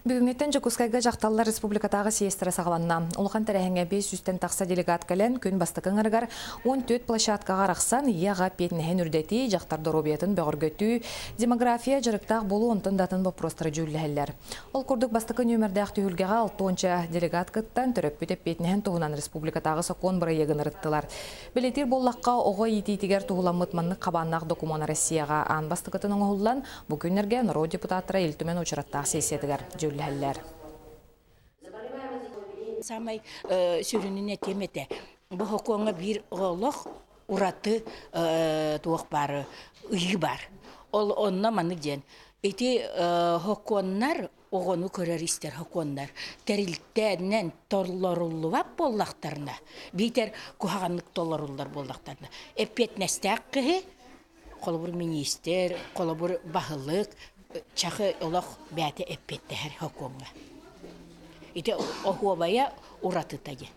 Бүгүҥҥүттэн Дьокуускайга дьахталлар республикатааҕы съезтэрэ саҕаланна. Улахан тэрээһиҥҥэ 500-тэн тахса делегат кэлэн, күн бастакы ыҥырыгар 14 площадкаҕа арахсан, ийэ-аҕа эппиэтинэһин үрдэтии, дьахтар доруобуйатын бөҕөргөтүү, демография, дьарыктаах буолуу онтон да атын боппуруостары дьүүллэһэллэр. Ол курдук бастакы нүөмэрдээх түһүлгэҕэ алтуонча делегат кыттан, төрөппүт эппиэтинэһин туһунан республикатааҕы сокуон бырайыагын ырыттылар. Бэлиэтиир буоллахха, оҕо иитиитигэр туһуламмыт маннык хабааннаах докумуон Россияҕа аан бастакытын оҥоһуллан, бу күннэргэ норуот депутаттара Ил Түмэн учараттаах сессиятыгар дьүүллэһэллэр. Самай сүрүнүн этиэм этэ. Бу сокуоҥҥа биир олох ураты туох баар ыйыы баар. Ол онно маннык диэн. Ити сокуоннар оҕону көрөр-истэр сокуоннар тэрилтэнэн толоруллубат буоллахтарына, биитэр куһаҕаннык толоруллар буоллахтарына, эппиэтинэстээх киһи, холобур миниистир, холобур баһылык, чахы олох бэйэтэ эппиэттэһэр сокуоҥҥа. Ити оһуобайа уратыта диэн.